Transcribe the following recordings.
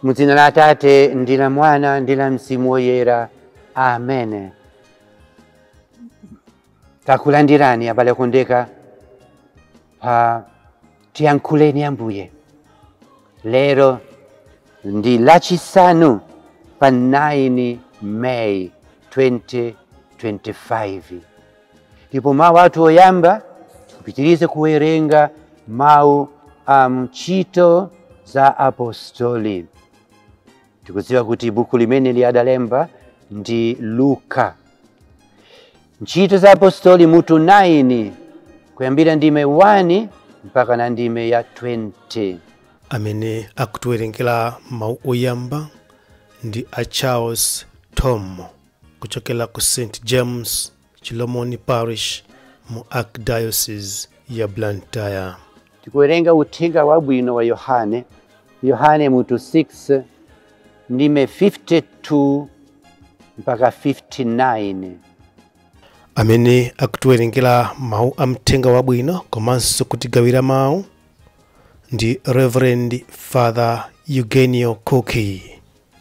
Mu dzina la Atate ndi la Mwana ndi la Mzimu Woyera, amen. Takulandirani abale okondeka pa Tiyankhuleni Ambuye. Lero ndi Lachisanu pa 9 May 2025, ndipo mawu athu oyamba tikupitirize kuwerenga mawu a Ntchito za Apostoli. Tikudziwa kuti buku limene liadalemba ndi Luka. Ntchito za Apostoli mutu 9, kuyambira ndime 1 mpaka na ndime ya 20. Amene akutiwerengera mawu oyamba ndi a Charles Tom kuchokera ku St James Chilomoni Parish mu Archdiocese ya Blantyre. Tikuwerenga Uthenga Wabwino wa Yohane, Yohane mutu 6, ndime 52 mpaka 59. Amene akutiwerengera mawu a Mthenga Wabwino komanso kutigawira mawu ndi Reverend Father Eugenio Koki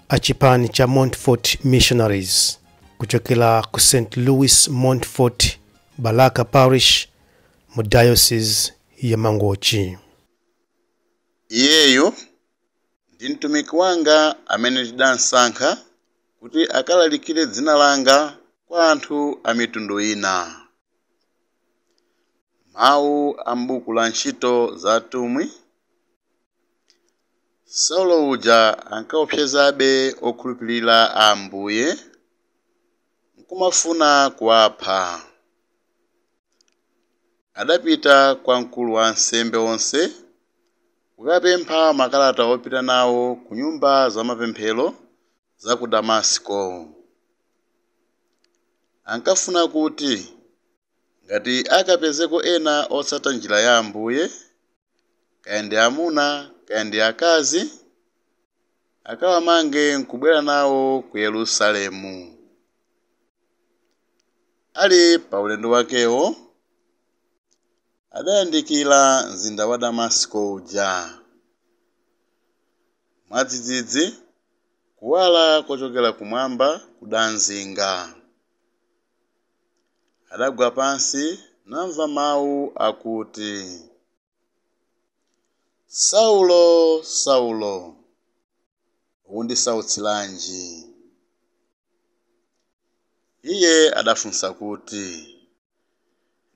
achipani cha Montfort Missionaries kuchokera ku St Louis Montfort Balaka Parish mu Diocese ya Mangochi. Iyeyo ndi mtumiki wanga amene ndidamusankha kuti akalalikire dzina langa kwa anthu a mitundu ina. Mawu a m'buku la Ntchito za Atumwi. Saulo uja ankaopsezabe okhulupirira a Ambuye, nkumafuna kuwapha. Adapita kwa mkulu wa ansembe onse kukapempha makalata opita nawo ku nyumba za mapemphero za ku Damasiko. Ankafuna kuti ngati akapezeko ena otsata Njira ya Ambuye, kaya ndi amuna kaya ndi akazi, akawamange nkubwera nawo ku Yerusalemu. Ali pa ulendo wakewo, adayandikira mzinda wa Damasiko uja. Mwadzidzidzi kuwala kochokera kumwamba kudamzinga. Adagwa pansi namva mawu akuti, "Saulo, Saulo, ukundisautsiranji?" Iye adafunsa kuti,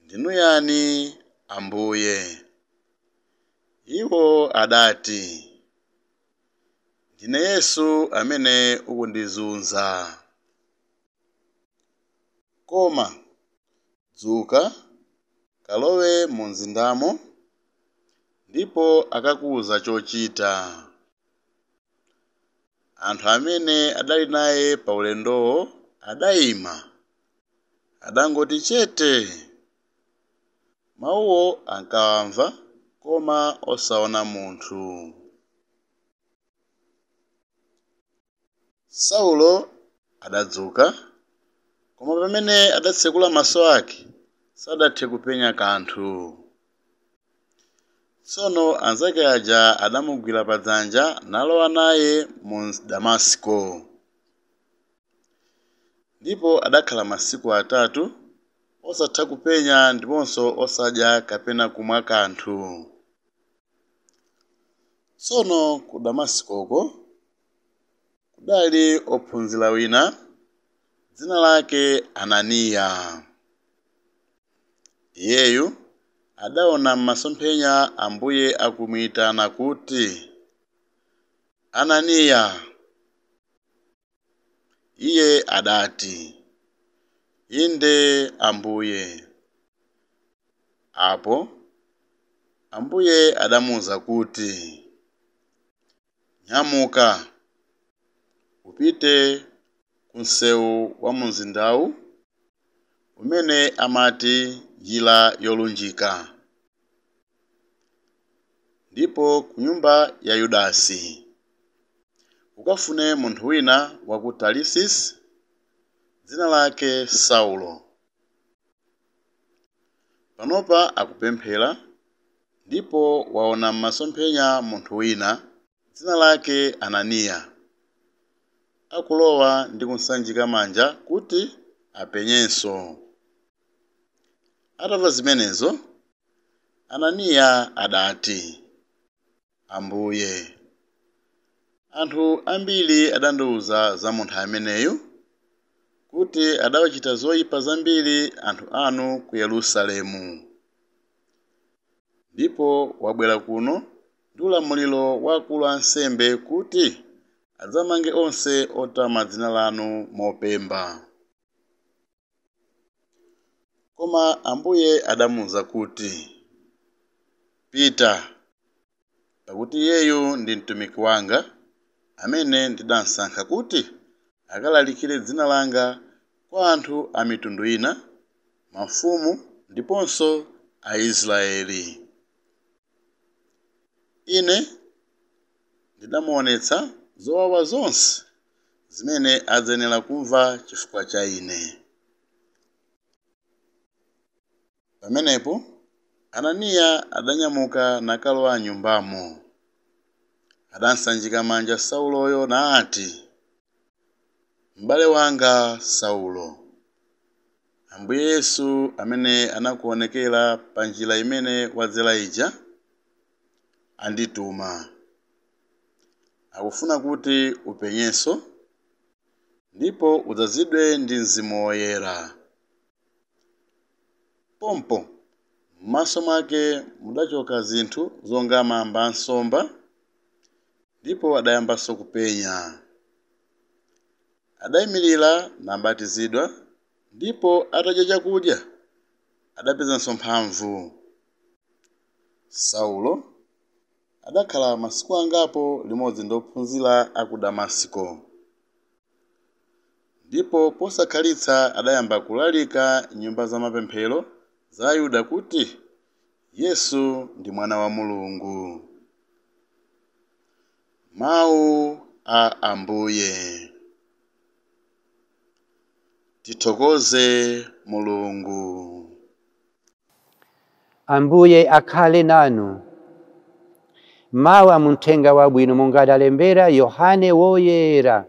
"Ndinu yani, Ambuye?" Iwo adati, "Ndine Yesu amene ukundizunza. Koma dzuka, kalowe mu mzindamo, ndipo akakuwuza chochita." Anthu amene adali naye pa ulendowo adayima, adangoti chete. Mawuwo ankawamva koma osaona munthu. Saulo adadzuka, koma pamene adatsekula maso ake sadathe kupenya kanthu. Tsono anzake aja adamugwira padzanja nalowa naye mu Damasiko. Ndipo adakhala masiku 3 osatha kupenya ndiponso osadya kapena kumwa kanthu. Tsono ku Damasikoko kudali ophunzira wina dzina lake Ananiya. Iyeyu adaona m'masomphenya Ambuye akumuyitana kuti, "Ananiya." Iye adati, "Inde, Ambuye." Apo Ambuye adamuwuza kuti, "Nyamuka, upite ku msewu wa mzindawu umene amati Njira Yolunjika, ndipo ku nyumba ya Yudasi ukafune munthu wina wa ku Tarisisi dzina lake Saulo. Panopa akupemphera ndipo waona m'masomphenya munthu wina dzina lake Ananiya, akulowa ndi kunsanjika manja kuti apenyenso. Atamva zimenezo, Ananiya adati, Ambuye, anthu ambiri adandiwuza za munthu ameneyu kuti adawachita zoyipa zambiri anthu anu ku Yerusalemu. Ndipo wabwera kuno ndi ulamuliro wa akulu a ansembe kuti adzamange onse otama dzina lanu mopemba. Koma Ambuye adamuwuza kuti, Pita, pakuti iyeyu ndi mtumiki wanga amene ndidamusankha kuti akalalikire dzina langa kwa anthu a mitundu ina, mafumu ndiponso Aisraeli. Ine ndidamuonetsa zowawa zonse zimene adzayenera kumva chifukwa cha Ine. Pamenepo Ananiya adanyamuka nakalowa m'nyumbamo. Adansanjika manja Sauloyo nati, M'bale wanga Saulo, Ambuye Yesu amene anakuonekera pa njira imene wadzera ija, andituma. Akufuna kuti upenyenso, ndipo udzazidwe ndi Mzimu Woyera. Pompo m'maso mwake mudachoka zinthu zonga mamba ansomba, ndipo adayambanso kupenya. Adayimirira nabatizidwa, ndipo atadya chakudya adapezanso mphamvu. Saulo adakhala masiku angapo limodzi ndi ophunzira a ku Damasiko. Ndipo posakhalitsa adayamba kulalika m'nyumba za mapemphero za Ayuda kuti Yesu ndi Mwana wa Mulungu. Mawu a Ambuye. Tithokoze Mulungu. Ambuye akhale nanu. Mawu a muthenga wabwino monga adalembera Yohane Woyera.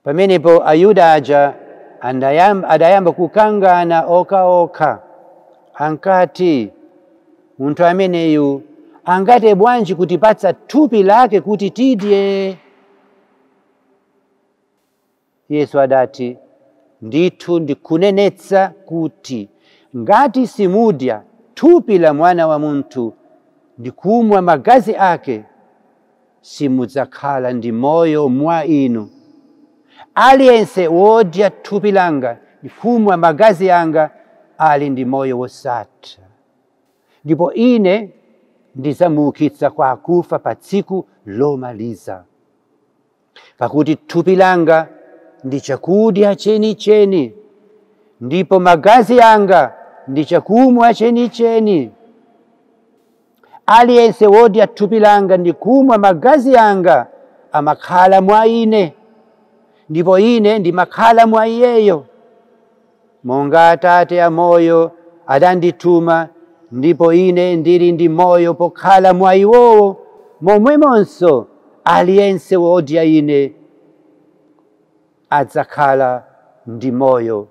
Pamenepo Ayuda aja adayamba kukangana okhaokha, ankati, munthu ameneyu angate bwanji kutipatsa thupi lake kuti tidye? Yesu adati, ndithu ndikunenetsa kuti ngati simudya thupi la mwana wa munthu ndikumwa magazi ake, simudzakhala ndi moyo mwa inu. Aliyense wodya thupi langa ndikumwa magazi anga ali ndi moyo wosatha, ndipo ine ndidzamuukitsa kwa akufa pa tsiku lomaliza. Pakuti thupi langa ndi chakudya chenicheni, ndipo magazi anga ndi chakumwa chenicheni. Aliyense wodya thupi langa ndi kumwa magazi anga amakhala mwa ine, ndipo ine ndimakhala mwa iyeyo. Monga Atate amoyo adandituma, ndipo ine ndili ndi moyo pokhala mwa iwowo, momwemonso aliyense wodya ine adzakhala ndi moyo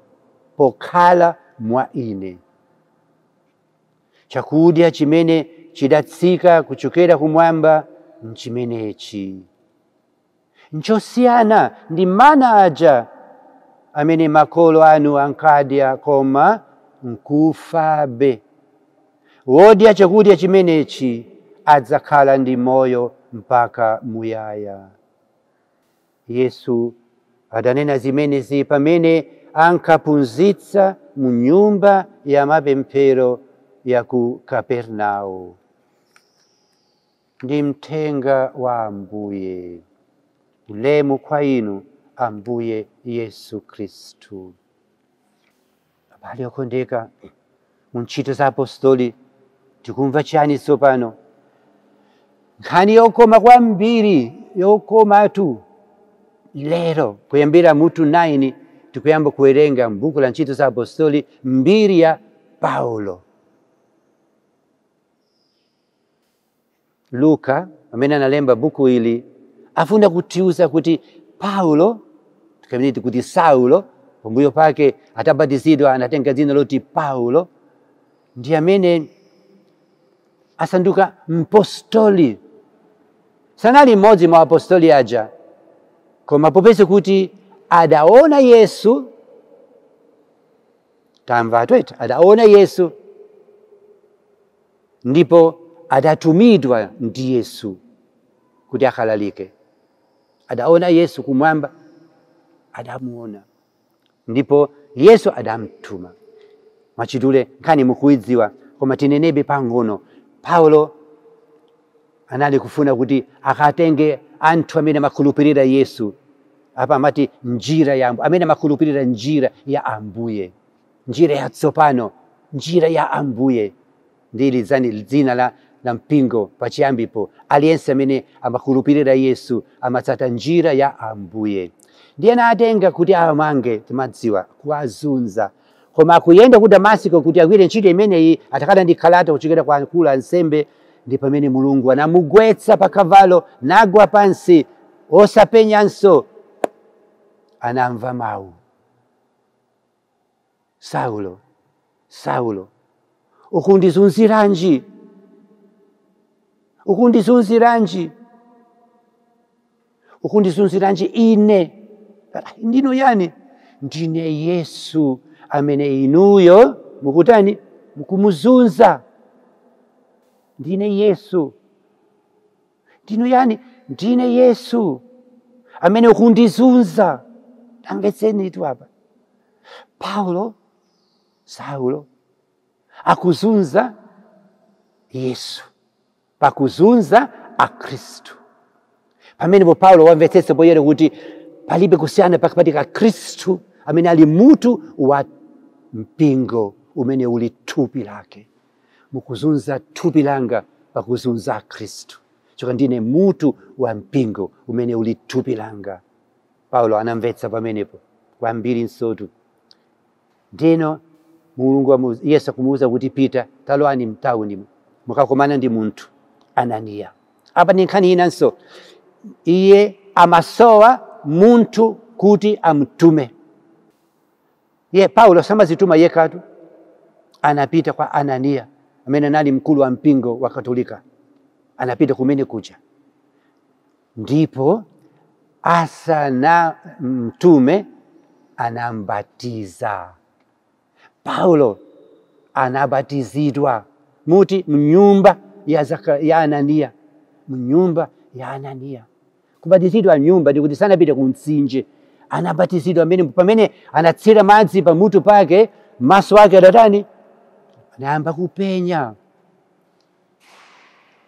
pokhala mwa ine. Chakudya chimene chidatsika kuchokera kumwamba nchimenechi, nchosiyana ndi mana aja amene makolo anu ankadya koma nkufabe. Wodya chakudya chimenechi adzakhala ndi moyo mpaka muyaya. Yesu adanena zimenezi pamene ankaphunzitsa mu nyumba ya mapemphero ya ku Kapernao. Ndi mthenga wa Ambuye. Ulemu kwa inu, Ambuye Yesu Khristu. Abale okondeka, mu ntchito za apostoli tikumva chani tsopano? Nkhani yokoma kwambiri, yokomatu. Lero kuyambira mutu 9 tikuyamba kuwerenga m'buku la ntchito za apostoli mbiri ya Paulo. Luka amene analemba buku ili afuna kutiuza kuti Paulo, tikamene kuti Saulo, pambuyo pake atabatizidwa anatenga dzina loti Paulo, ndi amene asanduka mpostoli. Sanali mmodzi mwa apostoli aja, koma popeza kuti adaona Yesu, tamva tweta, adaona Yesu ndipo adatumidwa ndi Yesu kuti akalalike. Adaona Yesu kumwamba, adamuona ndipo Yesu adamtuma. Mwachidule nkhani mukuidziwa, koma tinenebe pang'ono. Paulo anali kufuna kuti akatenge anthu amene amakhulupirira Yesu, apa amati njira ya Ambuye, amene amakhulupirira njira ya Ambuye, njira yatsopano, njira ya Ambuye. Ndili dzina la mpingo pachiyambipo. Aliyense amene amakhulupirira Yesu amatsata njira ya Ambuye. Ndiye anatenga kuti amange, timadziwa, kuwazunza. Koma akuyenda ku Damasiko kuti agwire ntchito imeneyi, atakhala ndi kalata kuchokera kwa akulu ansembe, ndi pamene Mulungu anamugwetsa pa kavalo, nagwa pansi, osapenyanso. Anamva mawu, Saulo, Saulo, ukundizunziranji? Ukundizunziranji? Ukundizunziranji ine? Ndinu yani? Ndine Yesu amene inuyo mukutani? Mukumuzunza. Ndine Yesu. Ndinu yani? Ndine Yesu amene ukundizunza. Tamvetseni itu apa. Paulo, Saulo akuzunza Yesu, pakuzunza Akhristu. Pamenepo Paulo wamvetsetsa poyera kuti palibe kusiyana pakati ka Khristu amene ali mutu wa mpingo umene uli thupi lake. Mukuzunza thupi langa pakuzunza Khristu, chifukwa ndine mutu wa mpingo umene uli thupi langa. Paulo anamvetsa pamenepo kwambiri nsotu. Ndino Mulungu Yesu akumuwuza kuti pita, talowani mtawuni mukakumana ndi munthu Ananiya. Apa ndi nkhani inanso, iye amasowa munthu kuti amtume. Ye Paulo samazituma yekatu, anapita kwa Ananiya amene anali mkulu wa mpingo wa Katolika, anapita kumene kuja, ndipo asana mtume anambatiza. Paulo anabatizidwa muti mnyumba ya Ananiya, mnyumba ya Ananiya. Kubatizidwa nyumba ndikuti sanapite ku mtsinje, anabatizidwa amene pamene anatsira madzi pamutu pake, maso ake adatani, anayamba kupenya.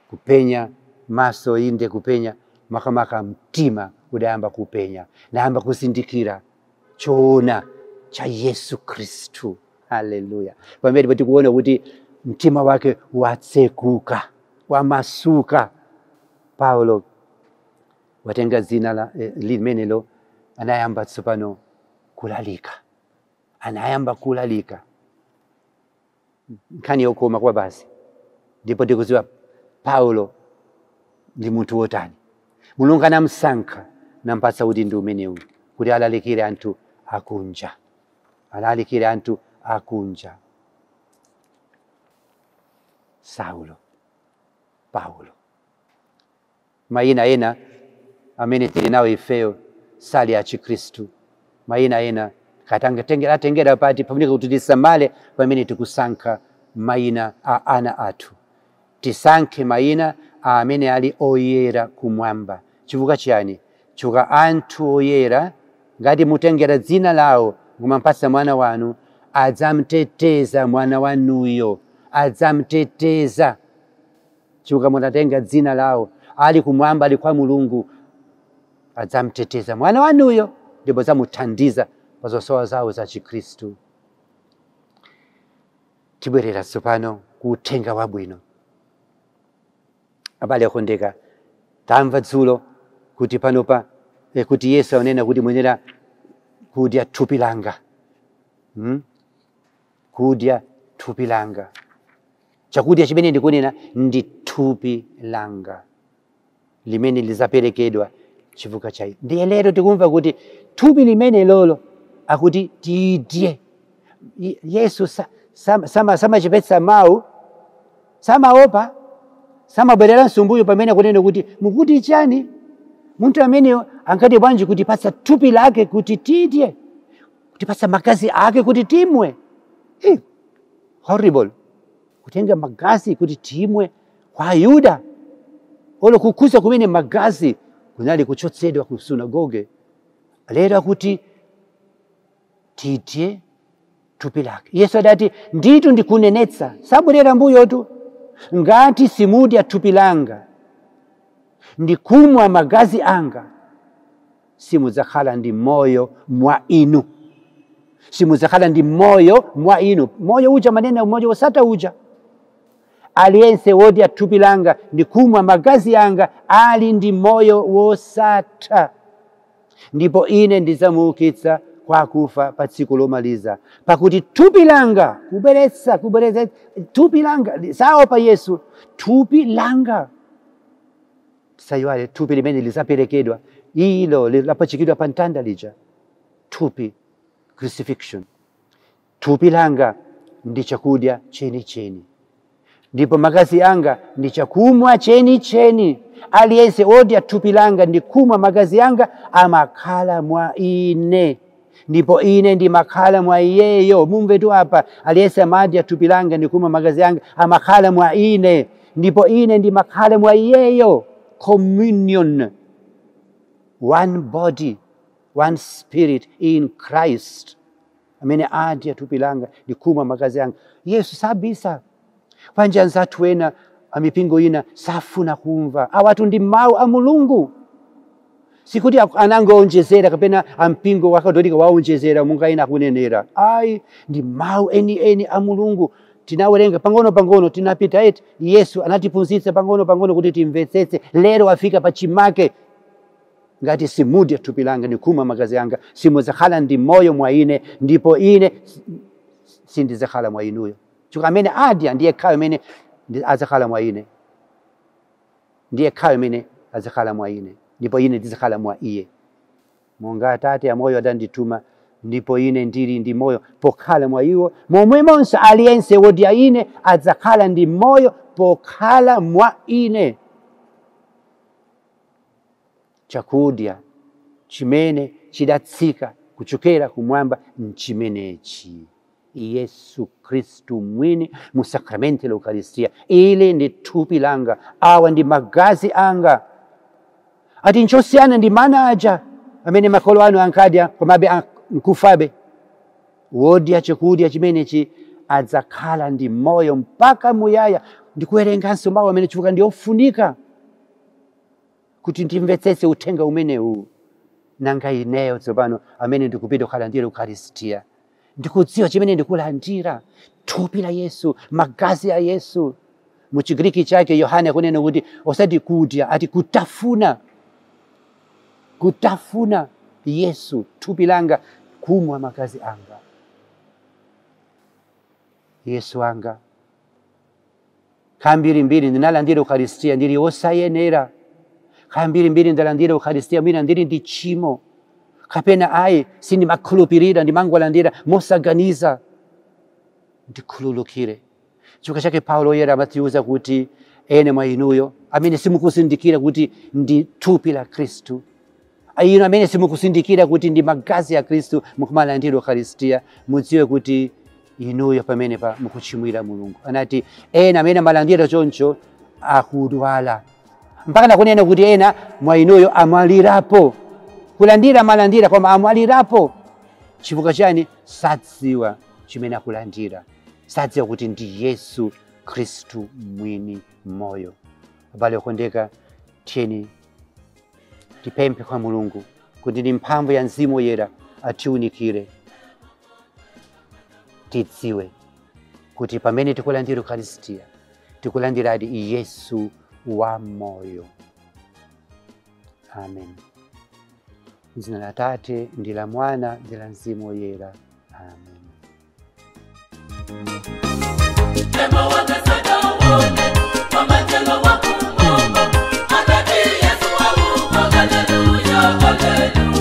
Kupenya maso, inde kupenya, makamaka mtima udayamba kupenya, nayamba kuzindikira choona cha Yesu Khristu. Haleluya! Pamene tikuona kuti mtima wake watsekuka, wamasuka. Paulo watenga dzina la limenelo, anayamba tsopano kulalika, anayamba kulalika nkhani yokoma kwa basi. Ndipo ndikudziwa Paulo ndi munthu wotani. Mulungu anamsankha nampatsa kuti ndi umenewu kuti alalikire anthu akunja, alalikire anthu akunja. Saulo, Paulo, mayina ena amene tili nawo ifeyo sali a Chikhristu. Mayina ena atengera pati, pamene kuti tisamale pamene tikusankha mayina a ana athu. Tisankhe mayina a amene ali oyera kumwamba. Chifukwa chiyani? Chifukwa anthu oyera, ngati mutengera dzina lawo kumampatsa mwana wanu, adzamteteza mwana wanuyo, adzamteteza. Chifukwa mutatenga dzina lawo, ali kumwamba, ali kwa Mulungu, adzamteteza mwana wanuyo ndipo adzamuthandiza pa zosowa zawo za Chikhristu. Tibwerera tsopano ku uthenga wabwino. Abale okondeka, tamva dzulo kuti panopa kuti Yesu anena kuti mwenera kudya thupi langa, kudya thupi langa. Chakudya chimene ndikunena ndi thupi langa limene lizaperekedwa chifukwa cha inu. Ndiye lero tikumva kuti thupi limene lolo akuti tidye. Yesu samachepetsa mawu, samaopa, samabwerera msumbuyo pamene akunena kuti mukuti chani? Munthu amene ankati bwanji kutipatsa thupi lake kuti tidye, kutipatsa magazi ake kuti timwe. Horrible. Kutenga magazi kuti timwe kwa Ayuda. Olo kukhuza kumene magazi kunali kuchotsedwa ku sunagoge. Lero akuti tidye thupi lake. Yesu adati ndithu ndikunenetsa, sabwerera mbuyotu, ngati simudya thupi langa ndikumwa magazi anga, simudzakhala ndi moyo mwa inu. Simudzakhala ndi moyo mwa inu. Moyo uja manene moyo wosatha uja. Aliyense wodya thupi langa ndikumwa magazi anga ali ndi moyo wosatha, ndipo ine ndidzamuukitsa kwa akufa pa tsiku lomaliza. Pakuti thupi langa, kubweretsa thupi langa, saopa Yesu, thupi langa sayiwale, thupi limene lizaperekedwa ilo lapachikidwa pa mtanda lija, thupi, crucifixion. Thupi langa ndi chakudya chenicheni, ndipo magazi anga ndi chakumwa chenicheni. Aliyense odya thupi langa ndi kumwa magazi anga amakhala mwa ine, ndipo ine ndimakhala mwa iyeyo. Mumve tu apa, aliyense amadya thupi langa ndi kumwa magazi anga amakhala mwa ine, ndipo ine ndimakhala mwa iyeyo. Communion, one body, one spirit in Christ. Amene adya thupi langa ndi kumwa magazi anga. Yesu sabisa. Panja anzathu ena amipingo ina safuna kumva awatu ndi mawu a Mulungu. Sikuti anangoonjezera kapena ampingo wa Katolika waonjezera munga ina akunenera. Ayi, ndi mawu eni eni a Mulungu. Tinawerenga pang'ono pang'ono, tinapita eti Yesu anatiphunzitsa pang'ono pang'ono kuti timvetsetse. Lero afika pa chimake, ngati simudya thupi langa ndi kumwa magazi anga simudzakhala ndi moyo mwa ine, ndipo ine sindidzakhala mwa inuyo. Chifukwa amene adya ndiye khayo amene adzakhala mwa ine, ndiye khayo amene adzakhala mwa ine, ndipo ine ndidzakhala mwa iye. Monga Atate amoyo adandituma, ndipo ine ndili ndi moyo pokhala mwa iwo, momwemonso aliyense wodya ine adzakhala ndi moyo pokhala mwa ine. Chakudya chimene chidatsika kuchokera kumwamba nchimenechi, Yesu Kristu mwini mu sakramenti la Eukaristia. Ili ndi thupi langa, awa ndi magazi anga. Ati nchosiyana ndi mana aja amene makolo anu ankadya komabe nkufabe. Wodya chakudya chimenechi adzakhala ndi moyo mpaka muyaya. Ndikuwerenganso mawu amene chifukwa ndi ofunika kuti ndimvetsetse uthenga umenewu. Nanga ineyo tsopano amene ndikupita kukalandira Eukaristia, ndikudziwa chimene ndikulandira, thupi la Yesu, magazi a Yesu. Mu Chigriki chake Yohane akunena kuti osati kudya, ati kutafuna, kutafuna Yesu, thupi langa, kumwa magazi anga. Yesu anga, kambirimbiri ndinalandira Eukaristia ndili osayenera. Kambirimbiri ndalandira Eukaristia mwina ndili ndi tchimo, kapena ayi sindimakhulupirira, ndimangolandira mosaganiza. Ndikhululukire. Chifukwa chake Paulo oyera amatiuza kuti ene mwa inuyo amene simukuzindikira kuti ndi thupi la Khristu, inu amene simukuzindikira kuti ndi magazi a Khristu mukumalandira Eukaristia, mudziwe kuti inuyo pamene pa mukuchimwira Mulungu. Anati ena amene amalandira choncho akudwala, mpaka nakunena kuti ena mwa inuyo amwalirapo. Kulandira amalandira koma amwalirapo. Chifukwa chani? Sadziwa chimene akulandira, sadziwa kuti ndi Yesu Khristu mwini moyo. Abale okondeka, tiyeni tipemphe kwa Mulungu kuti ndi mphamvu ya Mzimu Woyera atiunikire, tidziwe kuti pamene tikulandira Eukaristia tikulandiradi Yesu wa moyo. Amen. M'dzina la Atate ndi la Mwana ndi la Mzimu Woyera. Amen. Hallelujah, hallelujah.